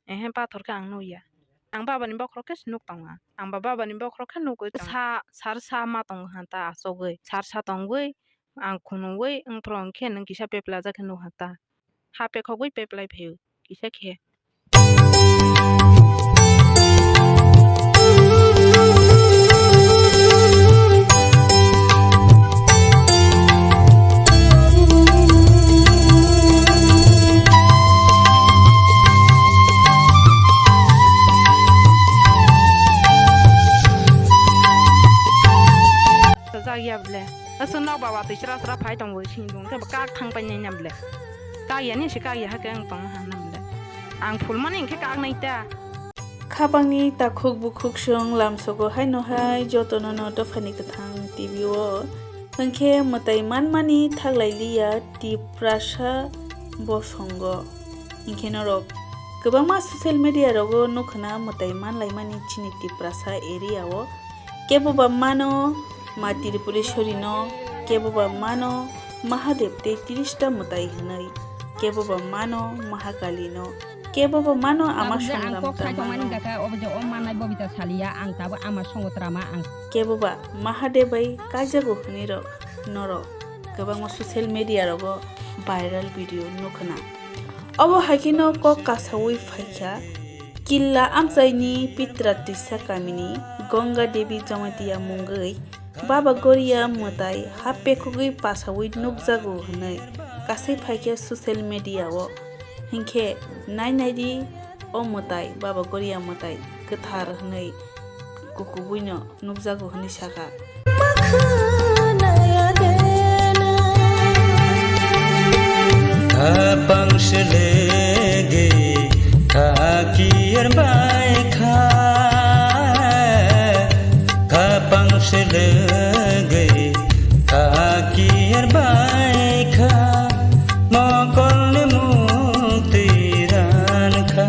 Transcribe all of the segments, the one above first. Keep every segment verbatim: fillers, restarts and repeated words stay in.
Ehe, pathor khe ang nukya. Ang babani bokhorok khe se nuk tongo. Ang ba babani bokhorok khe nugwi tongo. Sa, sar sa ma tongo ha ta achugwi. Sar sa tongwi, ang khunugwi, wngphuru hwnkhe nwng kisa peplajak khe nuk ha ta. Ha pekhogwi peplai phaio, kisa khe. Sajak ya bole. Aswk nok baba twi sra sra phai tongo, sing tong khe bo kak thang pai nai na bole. Kak ya ni se kak ya ha khe ang tong ha na bole. Ang phul mani hwnkhe kak nai ta. Khapangni takhuk bukhuk chwng lamsogo haino hai jotono no dophani kwthang T V o. Hwnkhe mwtai manmani thaklai liya Tiprasa bosongo. Hinkhe norok kwbangma social media rogo nukhwna mwtai manlaimani chini Tiprasa area o. Kebo ba mano Ma Tripureshwari no, kebo ba mano Mahadev tei tirista mwtai hwnwi, kebo ba mano Mahakali no, kebo ba mano Ama Tabuk je ang Songram kok sai tongmani Drama no. Jaka, obo je o manai Bobita saliya, ang tabuk Ama Songo Drama ang. Kebo ba Mahadev bai kaijago hwnwi rok norok kwbangma social media rogo viral video nukhwna. Obo hai kheno kok kasaui phaikha, Killa amchaini Pitra Twisa kamini Ganga Devi Jamatia mungwi Baba Goria mwtai ha pekhogwi pasaui nukjago hwnwi kasai phaikha social media o. Hinkhe nai naidi o mwtai, Baba Goria mwtai kwthar hwnwi kukubuino nukjago hwnwi sakha. Khapang selegwi khakir baikha, khapang selegwi khakir baikha, mokolni mukti rankha.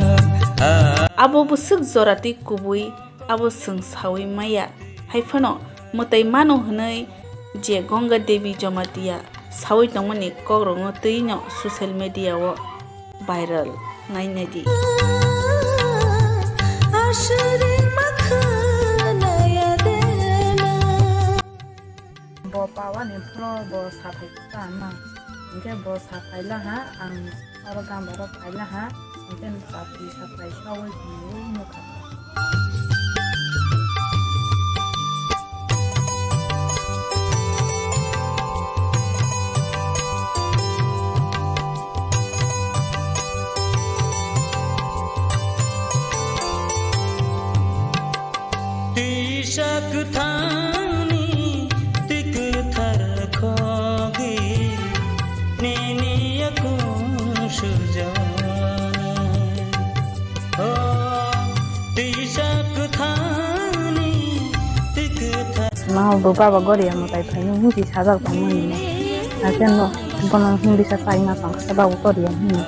Abo bwswk jorati kubui. Abo chwng saui maya. Haiphano mwtai mano hwnwi je Ganga Devi Jamatia saui tongmani kokrokno twi no social media o viral nai naidi. Bo pawani phro bo sathai kha na. Hinkhe bo sathai laha, ang oro gam oro phai laha, hinkhe chati sathai saui hinwi nukha. Tisa kwthangni twi kwthar khogwi nini yakung sujaknai. O tisa kwthangni twi kwthar. Ma bo Baba Goria mwtai phaino hinwi sajak tongmani. Hakhe no bono hinwi sa sai ma tong khe Baba Goria hinwi.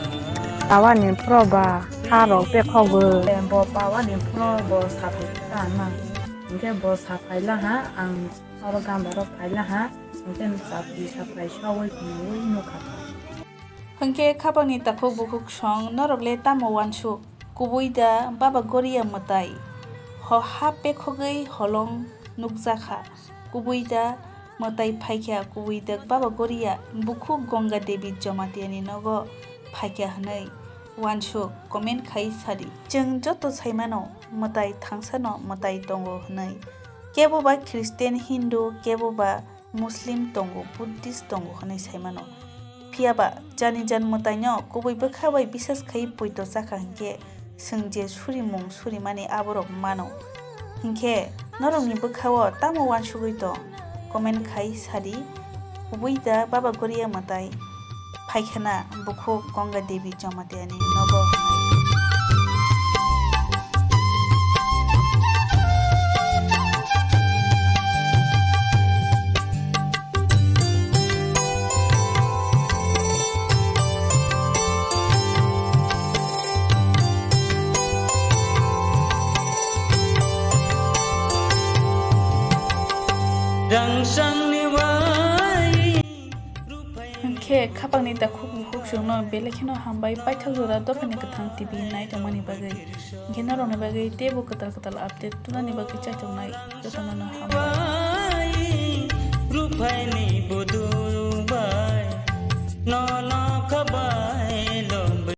Tawani phro ba. Kharok bekhogwi. Bo pawani phro bo sathai kha na. Hinkhe bo sathai laha, ang oro gam oro phai laha, hinkhe chati sathai saui hinwi nukha. Hinkhe khapangni takhuk bukhuk song norok le tamo uansuk? Kubui da Baba Goria mwtai. Ho ha pekhogwi holong nukjakha. Kubui da mwtai phaikha, kubui da Baba Goria bukhuk Ganga Devi Jamatiani nogo phaikha hwnwi uansuk comment khai sadi. Chwng joto saimano mwtai thangsano mwtai tongo hwnwi. Kebo ba Christian, Hindu, kebo ba Muslim tongo, Buddhist tongo hwnwi saimano. Phiya ba jani jan mwtaino kubui bwkha bai bisas khai poito chakha hinkhe, chwng je surimung surimani aborok mano. Hinkhe norokni bwkhao tamo uansugwi tong? Comment khai sadi, kubui da Baba Goria mwtai phaikha na bukhuk Ganga Devi Jamatiani nogo hwnwi. Rangchakni wai ruphaini. Hinkhe Khapangni takhuk bukhuk chwngno belai kheno hambai paithak jora dophani kwthang T V nai tongmani bagwi. Hinkhe norokni bagwi teibo kwtal kwtal update tunani bagwi chaitongnai jotono hambai. Ruphaini buduk bai nono